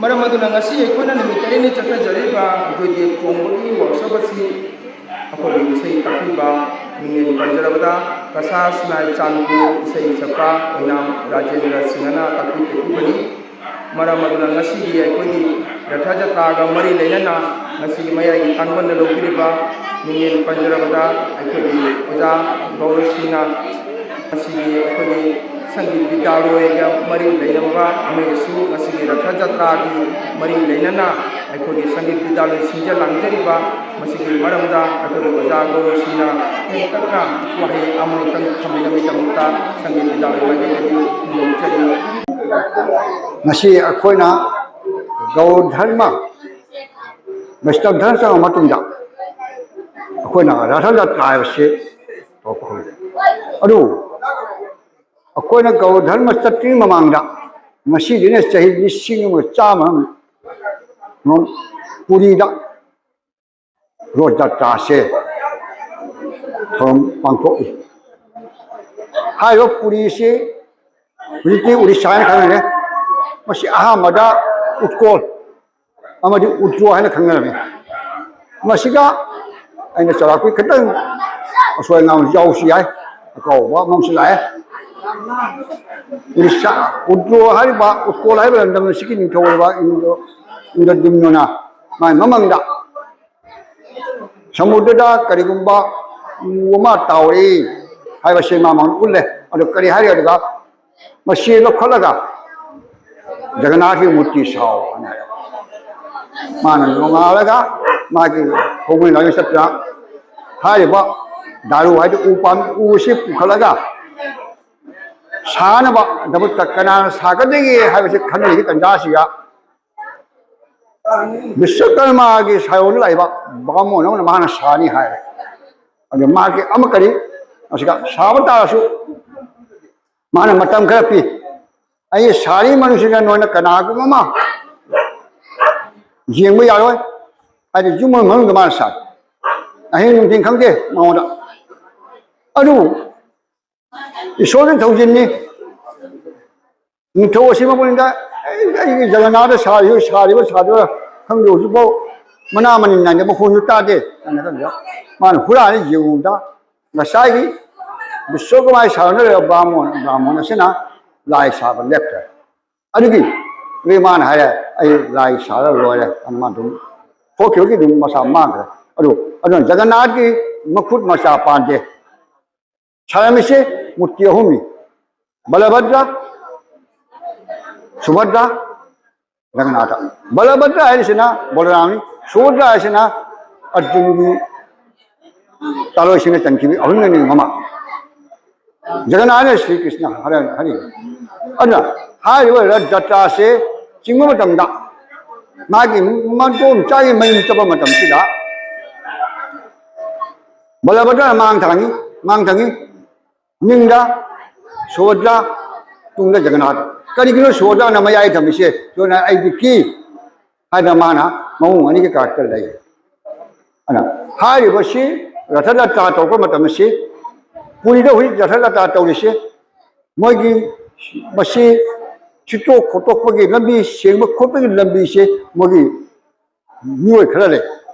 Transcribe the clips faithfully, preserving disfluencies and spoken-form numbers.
ꯃꯔꯝ ꯑꯗꯨꯅ ꯉꯁꯤ ꯑꯩꯈꯣꯏꯅ ꯅꯨꯃꯤꯠ ꯇꯔꯦꯠꯅꯤ ꯆꯠꯊꯖꯔꯤꯕ ꯑꯩꯈꯣꯏꯒꯤ ꯊꯣꯡꯕꯒꯤ ꯋꯥꯔꯛꯁꯣꯞ ꯑꯁꯤ ꯑꯩꯈꯣꯏꯒꯤ ꯏꯁꯩ ꯇꯥꯛꯄꯤꯕ, ꯃꯤꯡ ꯄꯟꯖꯔꯕꯗ ꯀꯁꯥ ꯁꯤꯅꯥꯏ ꯆꯥꯟꯄꯨ ꯏꯁꯩ ꯁꯛꯄ ꯑꯣꯏꯅꯥꯝ ꯔꯥꯖꯦꯟꯗ꯭ꯔ ꯁꯤꯡꯍꯅ ꯇꯥꯛꯄꯤ ꯇꯥꯛꯄꯤꯕꯅꯤ꯫ ꯃꯔꯝ ꯑꯗꯨꯅ ꯉꯁꯤꯒꯤ ꯑꯩꯈꯣꯏꯒꯤ ꯔꯊ ꯖꯇ꯭ꯔꯥꯒ ꯃꯔꯤ ꯂꯩꯅꯅ ꯉꯁꯤꯒꯤ ꯃꯌꯥꯏꯒꯤ ꯇꯥꯡꯕꯟꯗ ꯂꯧꯕꯤꯔꯤꯕ ꯃꯤꯡ ꯄꯟꯖꯔꯕꯗ ꯑꯩꯈꯣꯏꯒꯤ ꯑꯣꯖꯥ ꯒꯧꯔꯁꯤꯡꯅ ꯉꯁꯤꯒꯤ ꯑꯩꯈꯣꯏꯒꯤ ꯁꯪꯒꯤꯠ ꯕꯤꯗ꯭ꯌꯥꯂꯣꯏꯒ ꯃꯔꯤ ꯂꯩꯅꯕ ꯑꯃꯒꯁꯨ ꯉꯁꯤꯒꯤ ꯔꯊ ꯖꯇ꯭ꯔꯥꯒꯤ ꯃꯔꯤ ꯂꯩꯅꯅ ꯑꯩꯈꯣꯏꯒꯤ ꯁꯪꯒꯤꯠ ꯕꯤꯗ꯭ꯌꯥꯂꯣꯏ ꯁꯤꯟꯖ ꯂꯥꯡꯖꯔꯤꯕ ꯃꯁꯤꯒꯤ ꯃꯔꯝꯗ ꯑꯩꯈꯣꯏꯒꯤ ꯑꯣꯖꯥ ꯒꯧꯔꯁꯤꯡꯅ ꯇꯦꯟꯇꯛꯅ ꯋꯥꯍꯩ ꯑꯃꯅꯤꯇꯪ ꯊꯝꯕꯤꯅꯕꯒꯤꯗꯃꯛꯇ ꯁꯪꯒꯤꯠ ꯕꯤꯗ꯭ꯌꯥꯂꯣꯏ ꯃꯥꯏꯀꯩꯗꯒꯤ ꯈꯨꯔꯨꯝꯖꯔꯤ꯫ ꯉꯁꯤ ꯑꯩꯈꯣꯏꯅ ꯒꯧꯔ ꯙꯔꯃ ꯃꯁꯤꯗ ꯙꯔꯃ ꯆꯪꯉ ꯃꯇꯨꯡꯗ ꯑꯩꯈꯣꯏꯅ ꯔꯊ ꯖꯇ꯭ꯔꯥ ꯍꯥꯏꯕꯁꯤ ꯇꯧꯔꯛꯄ ꯍꯧꯔꯦ꯫ ꯑꯗꯨ ꯑꯩꯈꯣꯏꯅ ꯒꯧꯔ ꯙꯔꯃ ꯆꯠꯇ꯭ꯔꯤꯉꯩ ꯃꯃꯥꯡꯗ ꯉꯁꯤꯗꯤꯅ ꯆꯍꯤ ꯂꯤꯁꯤꯡ ꯑꯃ ꯆꯥꯝꯃ ꯄꯨꯔꯤꯗ ꯔꯣꯠ ꯖꯇ꯭ꯔꯥꯁꯦ ꯊꯧꯔꯝ ꯄꯥꯡꯊꯣꯛꯏ꯫ ꯍꯥꯏꯔꯤꯕ ꯄꯨꯔꯤꯁꯤ ꯍꯧꯖꯤꯛꯇꯤ ꯎꯔꯤꯁꯥ ꯍꯥꯏꯅ ꯈꯪꯅꯔꯦ꯫ ꯃꯁꯤ ꯑꯍꯥꯟꯕꯗ ꯎꯠꯀꯣꯜ ꯑꯃꯗꯤ ꯎꯗ꯭ꯔꯣ ꯍꯥꯏꯅ ꯈꯪꯅꯔꯝꯃꯤ꯫ ꯃꯁꯤꯒ ꯑꯩꯅ ꯆꯥꯎꯔꯥꯛꯄ ꯈꯤꯇꯪ ꯑꯁꯣꯏ ꯑꯉꯥꯝ ꯌꯥꯎꯕꯁꯨ ꯌꯥꯏ, ꯑꯀꯥꯎꯕ ꯑꯃꯁꯨ ꯂꯥꯛꯑꯦ꯫ ꯎꯔꯤꯁꯥ, ꯎꯗ꯭ꯔꯣ ꯍꯥꯏꯔꯤꯕ, ꯎꯠꯀꯣꯜ ꯍꯥꯏꯔꯤꯕ ꯂꯝꯗꯝ ꯑꯁꯤꯒꯤ ꯅꯤꯡꯊꯧ ꯑꯣꯏꯕ ꯏꯟꯗ꯭ꯔ-, ꯏꯟꯗ꯭ꯔꯗ꯭ꯌꯨꯝꯅꯅ ꯃꯥꯒꯤ ꯃꯃꯥꯡꯗ ꯁꯃꯨꯗ꯭ꯔꯗ ꯀꯔꯤꯒꯨꯝꯕ ꯎ ꯑꯃ ꯇꯥꯍꯧꯔꯤ ꯍꯥꯏꯕꯁꯤ ꯃꯥ ꯃꯉꯣꯟꯗ ꯎꯠꯂꯦ꯫ ꯑꯗꯨ ꯀꯔꯤ ꯍꯥꯏꯔꯤ? ꯑꯗꯨꯒ ꯃꯁꯤ ꯂꯧꯈꯠꯂꯒ ꯖꯒꯟꯅꯥꯊꯒꯤ ꯃꯨꯔꯇꯤ ꯁꯥꯎ ꯍꯥꯏꯅ ꯍꯥꯏꯔꯦ꯫ ꯃꯥꯅ ꯅꯣꯡꯉꯥꯜꯂꯒ ꯃꯥꯒꯤ ꯈꯣꯡꯒꯨꯜ ꯂꯥꯏꯁꯪ ꯆꯠꯇꯨꯅ ꯍꯥꯏꯔꯤꯕ ꯗꯥꯔꯨ ꯍꯥꯏꯗꯤ ꯎ ꯄꯥꯝ-, ꯎ ꯑꯁꯤ ꯄꯨꯈꯠꯂꯒ ꯁꯥꯅꯕ ꯗꯕꯨꯛꯇ ꯀꯅꯥꯅ ꯁꯥꯒꯗꯒꯦ ꯍꯥꯏꯕꯁꯤ ꯈꯟꯅꯔꯤꯕ ꯇꯟꯖꯥꯁꯤꯗ ꯕꯤꯁ꯭ꯋꯀꯔꯃꯥꯒꯤ ꯁꯥꯏꯑꯣꯟꯗ ꯂꯥꯛꯏꯕ ꯕꯥꯃꯣꯟ ꯑꯃꯅ ꯃꯥꯅ ꯁꯥꯅꯤ ꯍꯥꯏꯔꯦ꯫ ꯑꯗꯨ ꯃꯥꯒꯤ ꯑꯃ ꯀꯔꯤ, ꯑꯁꯤꯒ ꯁꯥꯕ ꯇꯥꯔꯁꯨ ꯃꯥꯅ ꯃꯇꯝ ꯈꯔ ꯄꯤ꯫ ꯑꯩ ꯁꯥꯔꯤ ꯃꯅꯨꯡꯁꯤꯗ ꯅꯣꯏꯅ ꯀꯅꯥꯒꯨꯝꯕ ꯑꯃ ꯌꯦꯡꯕ ꯌꯥꯔꯣꯏ꯫ ꯍꯥꯏꯗꯤ ꯌꯨꯝ ꯑꯃꯒꯤ ꯃꯅꯨꯡꯗ ꯃꯥꯅ ꯁꯥꯏ꯫ ꯑꯍꯤꯡ ꯅꯨꯡꯊꯤꯟ ꯈꯪꯗꯦ ꯃꯉꯣꯟꯗ꯫ ꯑꯗꯨ ꯏꯁꯣꯔꯒꯤ ꯊꯧꯖꯤꯟꯅꯤ꯫ ꯅꯤꯡꯊꯧ ꯑꯁꯤ ꯃꯄꯨꯟꯗ ꯑꯩ ꯑꯩꯒꯤ ꯖꯒꯅꯥꯊ ꯁꯥꯔꯤꯕ ꯁꯥꯔꯤꯕ ꯁꯥꯔꯤꯕ ꯈꯪꯗꯦ, ꯍꯧꯖꯤꯛꯐꯥꯎ ꯃꯅꯥ ꯃꯅꯤꯟ ꯅꯥꯏꯗꯦ, ꯃꯈꯣꯟꯁꯨ ꯇꯥꯗꯦ꯫ ꯑꯗꯨꯅ ꯃꯥꯅ ꯍꯨꯔꯥꯟꯂ ꯌꯦꯡꯉꯨꯕꯗ ꯉꯁꯥꯏꯒꯤ ꯕꯤꯁ꯭ꯋꯀꯨꯃꯥꯔ ꯁꯥꯔꯅ ꯂꯩꯕ ꯕ꯭ꯔꯥꯍꯃꯣꯟ, ꯕ꯭ꯔꯥꯍꯃꯣꯟ ꯑꯁꯤꯅ ꯂꯥꯏ ꯁꯥꯕ ꯂꯦꯞꯈ꯭ꯔꯦ꯫ ꯑꯗꯨꯒꯤ ꯑꯗꯨꯒꯤ ꯃꯥꯅ ꯍꯥꯏꯔꯦ, "ꯑꯩ ꯂꯥꯏ ꯁꯥꯔ ꯂꯣꯏꯔꯦ", ꯑꯗꯨ ꯃꯥ ꯑꯗꯨꯝ ꯊꯣꯛꯈꯤꯕꯒꯤ ꯑꯗꯨꯝ ꯃꯁꯥ ꯃꯥꯡꯈ꯭ꯔꯦ꯫ ꯑꯗꯨ ꯑꯗꯨꯅ ꯖꯒꯟꯅꯥꯊꯀꯤ ꯃꯈꯨꯠ ꯃꯆꯥ ꯄꯥꯟꯗꯦ꯫ ꯁꯥꯔꯝꯃꯤꯁꯦ ꯃꯨꯔꯇꯤ ꯑꯍꯨꯝꯅꯤ: ꯕꯂꯚꯗ꯭ꯔ, ꯁꯨꯚꯗ꯭ꯔ, ꯖꯒꯟꯅꯥꯊ꯫ ꯕꯂꯚꯗ꯭ꯔ ꯍꯥꯏꯔꯤꯁꯤꯅ ꯕꯂꯔꯥꯝꯅꯤ, ꯁꯨꯚꯗ꯭ꯔ ꯍꯥꯏꯁꯤꯅ ꯑꯔꯖꯨꯟꯒꯤ ꯇꯥꯂꯣꯏꯁꯤꯡꯅ ꯆꯟꯈꯤꯕ ꯑꯍꯨꯝꯅꯅꯤ ꯃꯃꯥ꯫ ꯖꯒꯟꯅꯥꯊ ꯁ꯭ꯔꯤ ꯀ꯭ꯔꯤꯁꯅ ꯍꯔ ꯍꯔꯤ꯫ ꯑꯗꯨꯅ ꯍꯥꯏꯔꯤꯕ ꯔꯊ ꯖꯇ꯭ꯔꯥꯁꯦ ꯆꯤꯡꯕ ꯃꯇꯝꯗ ꯃꯥꯒꯤ ꯃꯗꯣꯝꯆꯥꯒꯤ ꯃꯌꯨꯝ ꯆꯠꯄ ꯃꯇꯝꯁꯤꯗ ꯕꯂꯚꯗ꯭ꯔꯅ ꯃꯥꯡ ꯊꯥꯡꯉꯤ, ꯃꯥꯡ ꯊꯥꯡꯉꯤ꯫ ꯅꯤꯡꯗ ꯁꯨꯚꯗ꯭ꯔ, ꯇꯨꯡꯗ ꯖꯒꯟꯅꯥꯊ꯫ ꯀꯔꯤꯒꯤꯅꯣ ꯁꯨꯚꯗ꯭ꯔꯅ ꯃꯌꯥꯏ ꯊꯝꯃꯤꯁꯦ? ꯑꯗꯨꯅ ꯑꯩꯗꯤ ꯀꯤ ꯍꯥꯏꯗꯅ ꯃꯥꯅ ꯃꯑꯣꯡ ꯑꯅꯤꯒꯤ ꯀꯥꯔꯛꯇ ꯂꯩ꯫ ꯑꯗꯨꯅ ꯍꯥꯏꯔꯤꯕꯁꯤ ꯔꯊ ꯖꯇ꯭ꯔꯥ ꯇꯧꯔꯛꯄ ꯃꯇꯝ ꯑꯁꯤ ꯄꯨꯔꯤꯗ ꯍꯧꯖꯤꯛ ꯔꯊ ꯖꯇ꯭ꯔꯥ ꯇꯧꯔꯤꯁꯦ, ꯃꯣꯏꯒꯤ ꯃꯁꯤ ꯁꯤꯠꯇꯣꯛ ꯈꯣꯠꯇꯣꯛꯄꯒꯤ ꯂꯝꯕꯤ, ꯁꯦꯡꯕ ꯈꯣꯠꯄꯒꯤ ꯂꯝꯕꯤꯁꯦ ꯃꯣꯏꯒꯤ ꯃꯤꯑꯣꯏ ꯈꯔ ꯂꯩ,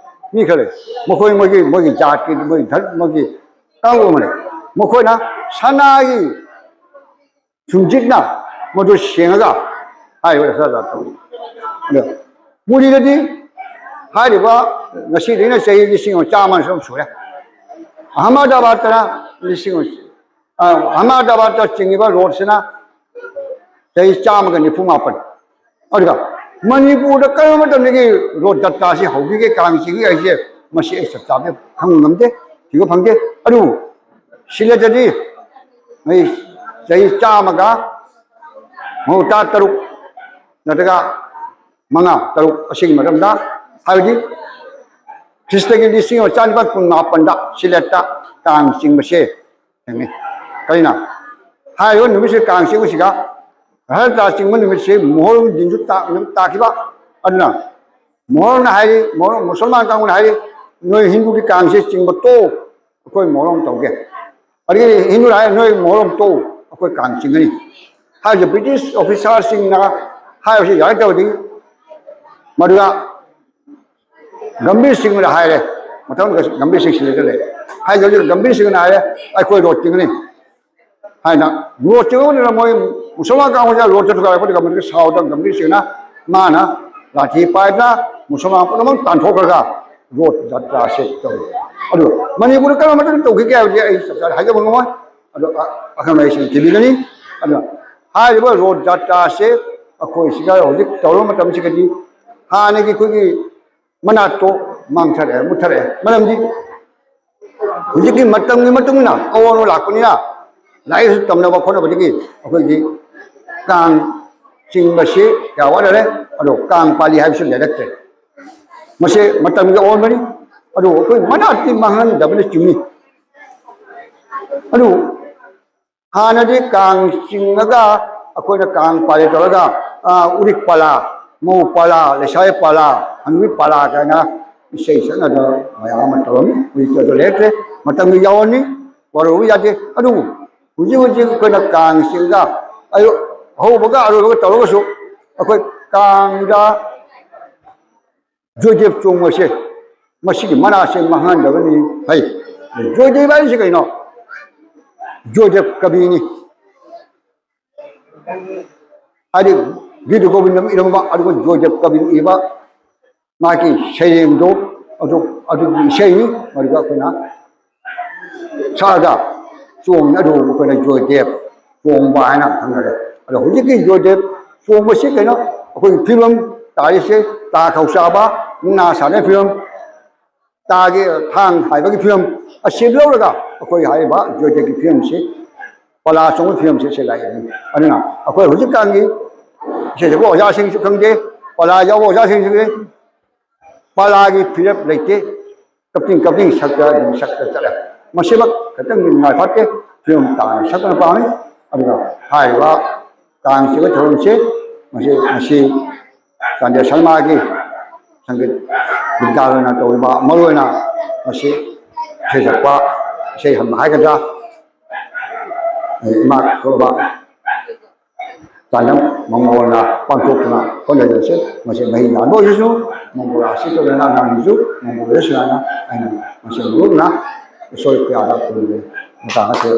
ꯃꯤ ꯈꯔ ꯂꯩ, ꯃꯈꯣꯏ ꯃꯣꯏꯒꯤ, ꯃꯣꯏꯒꯤ ꯖꯥꯠꯀꯤ, ꯃꯣꯏꯒꯤ ꯙꯔꯃꯒꯤ ꯀꯥꯡꯂꯨꯞ ꯑꯃ ꯂꯩ꯫ ꯃꯈꯣꯏꯅ ꯁꯅꯥꯒꯤ ꯁꯨꯝꯖꯤꯠꯅ ꯃꯗꯨ ꯁꯦꯡꯉꯒ ꯍꯥꯏꯔꯤꯕ ꯔꯊ ꯖꯇ꯭ꯔꯥ ꯇꯧꯏ꯫ ꯑꯗꯣ ꯄꯨꯔꯤꯗꯗꯤ ꯍꯥꯏꯔꯤꯕ ꯉꯁꯤꯗꯩꯅ ꯆꯍꯤ ꯂꯤꯁꯤꯡ ꯑꯃ ꯆꯥꯝꯃ ꯁꯨꯝ ꯁꯨꯔꯦ꯫ ꯑꯍꯃꯗꯥꯕꯥꯗꯇꯅ ꯂꯤꯁꯤꯡ ꯑꯃ, ꯑ, ꯑꯍꯃꯗꯥꯕꯥꯗꯇ ꯆꯤꯡꯉꯤꯕ ꯔꯣꯗꯁꯤꯅ ꯆꯍꯤ ꯆꯥꯝꯃꯒ ꯅꯤꯐꯨ ꯃꯥꯄꯟ꯫ ꯑꯗꯨꯒ ꯃꯅꯤꯄꯨꯔꯗ ꯀꯔꯝꯕ ꯃꯇꯝꯗꯒꯤ ꯔꯣꯗ ꯖꯇ꯭ꯔꯥꯁꯤ ꯍꯧꯈꯤꯒꯦ, ꯀꯥꯡ ꯆꯤꯡꯈꯤꯒꯦ ꯍꯥꯏꯁꯦ, ꯃꯁꯤ ꯑꯩ ꯆꯞ ꯆꯥꯕꯤ ꯈꯪꯕ ꯉꯝꯗꯦ, ꯊꯤꯕ ꯐꯪꯗꯦ꯫ ꯑꯗꯨꯕꯨ ꯁꯤꯂꯦꯠꯇꯗꯤ ꯑꯩ ꯆꯍꯤ ꯆꯥꯝꯃꯒ ꯃꯧꯗ꯭ꯔꯥ ꯇꯔꯨꯛ ꯅꯠꯇ꯭ꯔꯒ ꯃꯉꯥ, ꯇꯔꯨꯛ ꯑꯁꯤꯒꯤ ꯃꯔꯝꯗ, ꯍꯥꯏꯕꯗꯤ ꯈ꯭ꯔꯤꯁꯇꯒꯤ ꯂꯤꯁꯤꯡ ꯑꯃ ꯆꯥꯅꯤꯄꯥꯟ ꯀꯨꯟ ꯃꯥꯄꯟꯗ ꯁꯤꯂꯦꯠꯇ ꯀꯥꯡ ꯆꯤꯡꯕꯁꯦ ꯊꯦꯡꯅꯩ꯫ ꯀꯔꯤꯅ? ꯍꯥꯏꯔꯤꯕ ꯅꯨꯃꯤꯠꯁꯤ, ꯀꯥꯡ ꯆꯤꯡꯕꯁꯤꯒ ꯔꯊ ꯖꯇ꯭ꯔꯥ ꯆꯤꯡꯕ ꯅꯨꯃꯤꯠꯁꯤ ꯃꯣꯍꯣꯔꯝ ꯗꯤꯟꯁꯨ ꯇꯥ-, ꯅꯨꯃꯤꯠ ꯇꯥꯈꯤꯕ꯫ ꯑꯗꯨꯅ ꯃꯣꯍꯣꯔꯝꯅ ꯍꯥꯏꯔꯤ, ꯃꯣꯍꯣꯔꯝ ꯃꯨꯁꯜꯃꯥꯟ ꯀꯥꯡꯕꯨꯅ ꯍꯥꯏꯔꯤ, "ꯅꯣꯏ ꯍꯤꯟꯗꯨꯒꯤ ꯀꯥꯡꯁꯦ ꯆꯤꯡꯕ ꯇꯣꯛꯎ, ꯑꯩꯈꯣꯏ ꯃꯣꯍꯣꯔꯝ ꯇꯧꯒꯦ"꯫ ꯑꯗꯒꯤ ꯍꯤꯟꯗꯨꯅ ꯍꯥꯏꯔꯤ, "ꯅꯣꯏ ꯃꯣꯍꯣꯔꯝ ꯇꯣꯛꯎ, ꯑꯩꯈꯣꯏ ꯀꯥꯡ ꯆꯤꯡꯒꯅꯤ"꯫ ꯍꯥꯏꯔꯤꯕ ꯕ꯭ꯔꯤꯇꯤꯁ ꯑꯣꯐꯤꯁꯥꯔꯁꯤꯡꯅ ꯍꯥꯏꯕꯁꯤ ꯌꯥꯔꯛꯇꯕꯗꯒꯤ ꯃꯗꯨꯗ ꯒꯝꯚꯤꯔ ꯁꯤꯡꯅ ꯍꯥꯏꯔꯦ, ꯃꯊꯪꯗ ꯒꯝꯚꯤꯔ ꯁꯤꯡ ꯁꯤꯂꯦꯇ ꯂꯩ꯫ ꯍꯥꯏꯗꯤ ꯍꯧꯖꯤꯛ ꯒꯝꯚꯤꯔ ꯁꯤꯡꯅ ꯍꯥꯏꯔꯦ, "ꯑꯩꯈꯣꯏ ꯔꯣꯗ ꯆꯤꯡꯒꯅꯤ" ꯍꯥꯏꯅ꯫ ꯔꯣꯗ ꯆꯤꯡꯕꯗꯨꯗ ꯃꯣꯏ ꯃꯨꯁꯜꯃꯥꯟ ꯀꯥꯡꯕꯨꯁꯦ ꯔꯣꯗꯇ ꯊꯨꯒꯥꯏꯔꯛꯄꯗ ꯒꯝꯚꯤꯔꯒꯤ ꯁꯥꯎꯗ ꯒꯝꯚꯤꯔ ꯁꯤꯡꯅ ꯃꯥꯅ ꯂꯥꯊꯤ ꯄꯥꯏꯗꯅ ꯃꯨꯁꯜꯃꯥꯟ ꯄꯨꯝꯅꯃꯛ ꯇꯥꯟꯊꯣꯛꯈ꯭ꯔꯒ ꯔꯣꯗ ꯖꯥꯇ꯭ꯔꯥꯁꯦ ꯇꯧꯏ꯫ ꯑꯗꯨ ꯃꯅꯤꯄꯨꯔꯗ ꯀꯔꯝꯕ ꯃꯇꯝꯗ ꯇꯧꯈꯤꯒꯦ ꯍꯥꯏꯕꯁꯦ ꯑꯩ ꯆꯞ ꯆꯥꯅ ꯍꯥꯏꯖꯕ ꯉꯝꯃꯣꯏ꯫ ꯑꯗꯣ ꯑ-, ꯑꯈꯪ ꯑꯍꯩꯁꯤꯡ ꯊꯤꯕꯤꯒꯅꯤ꯫ ꯑꯗꯣ ꯍꯥꯏꯔꯤꯕ ꯔꯣꯗ ꯖꯥꯇ꯭ꯔꯥꯁꯦ ꯑꯩꯈꯣꯏ ꯁꯤꯗ ꯍꯧꯖꯤꯛ ꯇꯧꯔꯕ ꯃꯇꯝꯁꯤꯒꯗꯤ ꯍꯥꯟꯅꯒꯤ ꯑꯩꯈꯣꯏꯒꯤ ꯃꯅꯥꯠꯇꯣ ꯃꯥꯡꯊꯔꯛꯑꯦ, ꯃꯨꯠꯊꯔꯛꯑꯦ꯫ ꯃꯔꯝꯗꯤ ꯍꯧꯖꯤꯛꯀꯤ ꯃꯇꯝꯒꯤ ꯃꯇꯨꯡ ꯏꯟꯅ ꯑꯑꯣꯟꯕ ꯂꯥꯛꯄꯅꯤꯅ ꯂꯥꯏꯔꯤꯛ ꯂꯥꯏꯁꯨ ꯇꯝꯅꯕ ꯈꯣꯠꯅꯕꯗꯒꯤ ꯑꯩꯈꯣꯏꯒꯤ ꯀꯥꯡ ꯆꯤꯡꯕꯁꯤ ꯀꯌꯥ ꯋꯥꯠꯂꯔꯦ꯫ ꯑꯗꯣ ꯀꯥꯡ ꯄꯥꯜꯂꯤ ꯍꯥꯏꯕꯁꯨ ꯂꯩꯔꯛꯇ꯭ꯔꯦ꯫ ꯃꯁꯤ ꯃꯇꯝꯒꯤ ꯑꯑꯣꯟꯕꯅꯤ꯫ ꯑꯗꯨ ꯑꯩꯈꯣꯏ ꯃꯅꯥꯠꯇꯤ ꯃꯥꯡꯍꯟꯗꯕꯅ ꯆꯨꯝꯃꯤ꯫ ꯑꯗꯨ ꯍꯥꯟꯅꯗꯤ ꯀꯥꯡ ꯆꯤꯡꯉꯒ ꯑꯩꯈꯣꯏꯅ ꯀꯥꯡ ꯄꯥꯜꯂꯤ ꯇꯧꯔꯒ, ꯑ, ꯎꯔꯤꯛ ꯄꯥꯂꯥ, ꯃꯧ ꯄꯥꯂꯥ, ꯂꯩꯁꯥꯕꯤ ꯄꯥꯂꯥ, ꯍꯅꯨꯕꯤ ꯄꯥꯂꯥ ꯀꯥꯏꯅ ꯏꯁꯩ ꯁꯛꯅꯗꯅ ꯃꯌꯥꯝ ꯑꯃ ꯇꯧꯔꯝꯃꯤ꯫ ꯍꯧꯖꯤꯛꯇꯤ ꯑꯗꯨ ꯂꯩꯔꯛꯇ꯭ꯔꯦ꯫ ꯃꯇꯝꯒꯤ ꯌꯥꯑꯣꯟꯅꯤ, ꯋꯥꯔꯧꯕ ꯌꯥꯗꯦ꯫ ꯑꯗꯨꯕꯨ ꯍꯧꯖꯤꯛ ꯍꯧꯖꯤꯛ ꯑꯩꯈꯣꯏꯅ ꯀꯥꯡ ꯆꯤꯡꯉꯒ ꯑꯌꯨꯛ ꯑꯍꯧꯕꯒ ꯑꯔꯣꯏꯕꯒ ꯇꯧꯔꯒꯁꯨ ꯑꯩꯈꯣꯏ ꯀꯥꯡꯗ ꯖꯣꯏꯗꯦꯕ ꯆꯣꯡꯕꯁꯦ ꯃꯁꯤꯒꯤ ꯃꯅꯥꯠꯁꯦ ꯃꯥꯡꯍꯟꯗꯕꯅꯤ ꯐꯩ꯫ ꯖꯣꯏꯗꯦꯕ ꯍꯥꯏꯁꯦ ꯀꯩꯅꯣ? ꯖꯣꯏꯗꯦꯕ ꯀꯕꯤꯅꯤ꯫ ꯍꯥꯏꯗꯤ ꯒꯤꯔꯨ ꯒꯣꯕꯤꯟꯗ ꯏꯔꯝꯕ, ꯑꯗꯨꯒ ꯖꯣꯏꯗꯦꯕ ꯀꯕꯤꯅ ꯏꯕ ꯃꯥꯒꯤ ꯁꯩꯔꯦꯡꯗꯣ, ꯑꯗꯨ, ꯑꯗꯨꯒꯤ ꯏꯁꯩꯅꯤ꯫ ꯃꯗꯨꯒ ꯑꯩꯈꯣꯏꯅ ꯁꯛꯑꯒ ꯆꯣꯡꯉꯤ꯫ ꯑꯗꯨ ꯑꯩꯈꯣꯏꯅ ꯖꯣꯏꯗꯦꯕ ꯆꯣꯡꯕ ꯍꯥꯏꯅ ꯈꯪꯅꯔꯦ꯫ ꯑꯗꯣ ꯍꯧꯖꯤꯛꯀꯤ ꯖꯣꯏꯗꯦꯕ ꯆꯣꯡꯕꯁꯤ ꯀꯩꯅꯣ? ꯑꯩꯈꯣꯏꯒꯤ ꯐꯤꯕꯝ ꯇꯥꯔꯤꯁꯦ ꯇꯥ ꯈꯧꯁꯥꯕ, ꯃꯨꯛꯅꯥ ꯁꯥꯟꯅꯕ ꯐꯤꯕꯝ, ꯇꯥꯒꯤ ꯊꯥꯡ ꯍꯥꯏꯕꯒꯤ ꯐꯤꯕꯝ ꯑꯁꯤ ꯂꯧꯔꯒ ꯑꯩꯈꯣꯏ ꯍꯥꯏꯔꯤꯕ ꯖꯣꯏꯗꯦꯕꯀꯤ ꯐꯤꯕꯝꯁꯤ, ꯄꯂꯥ ꯆꯣꯡꯕꯒꯤ ꯐꯤꯕꯝꯁꯤ ꯁꯤ ꯂꯥꯛꯏꯅꯤ꯫ ꯑꯗꯨꯅ ꯑꯩꯈꯣꯏ ꯍꯧꯖꯤꯛꯀꯥꯟꯒꯤ ꯏꯁꯩ ꯁꯛꯄ ꯑꯣꯖꯥꯁꯤꯡꯁꯨ ꯈꯪꯗꯦ, ꯄꯂꯥ ꯌꯥꯎꯕ ꯑꯣꯖꯥꯁꯤꯡꯁꯨ ꯈꯪꯗꯦ, ꯄꯂꯥꯒꯤ ꯐꯤꯔꯦꯞ ꯂꯩꯇꯦ꯫ ꯀꯞꯇꯤꯡ ꯀꯞꯇꯤꯡ ꯁꯛꯇ ꯑꯗꯨꯝ ꯁꯛꯇ ꯆꯠꯂꯦ꯫ ꯃꯁꯤꯃꯛ ꯈꯤꯇꯪꯗꯤ ꯅꯨꯡꯉꯥꯏ ꯐꯠꯇꯦ꯫ ꯐꯤꯕꯝ ꯇꯥꯅ ꯁꯛꯇꯅ ꯄꯥꯝꯃꯤ꯫ ꯑꯗꯨꯒ ꯍꯥꯏꯔꯤꯕ ꯀꯥꯡ ꯆꯤꯡꯕ ꯊꯧꯔꯝꯁꯤ ꯃꯁꯤ ꯉꯁꯤ ꯆꯥꯟꯗꯦꯜ ꯁꯔꯃꯥꯒꯤ ꯁꯪꯒꯤꯠ ꯕꯤꯗ꯭ꯌꯥꯂꯌꯅ ꯇꯧꯔꯤꯕ, ꯃꯔꯨꯑꯣꯏꯅ ꯃꯁꯤ ꯏꯁꯩ ꯁꯛꯄ, ꯏꯁꯩ ꯍꯟꯕ ꯍꯥꯏꯒꯗ꯭ꯔꯥ, ꯏꯃꯥ ꯀꯧꯔꯕ ꯆꯥꯅ ꯃꯉꯣꯟꯗ ꯄꯥꯡꯊꯣꯛꯇꯨꯅ ꯍꯣꯠꯅꯖꯔꯁꯦ꯫ ꯃꯁꯤ ꯃꯍꯩ ꯂꯥꯡꯕ ꯑꯣꯏꯔꯁꯨ, ꯃꯪꯒꯣꯂꯥ ꯑꯁꯤ ꯇꯧꯗꯅ ꯑꯉꯥꯡꯁꯤꯡꯁꯨ ꯃꯪꯒꯣꯂꯥ ꯁꯨꯃꯥꯏꯅ ꯑꯩꯅ ꯃꯁꯤ ꯃꯔꯨꯞꯅ ꯎꯁꯣꯏ ꯀꯌꯥꯗ ꯄꯨꯔꯤꯕ ꯃꯇꯥꯡ ꯑꯁꯤ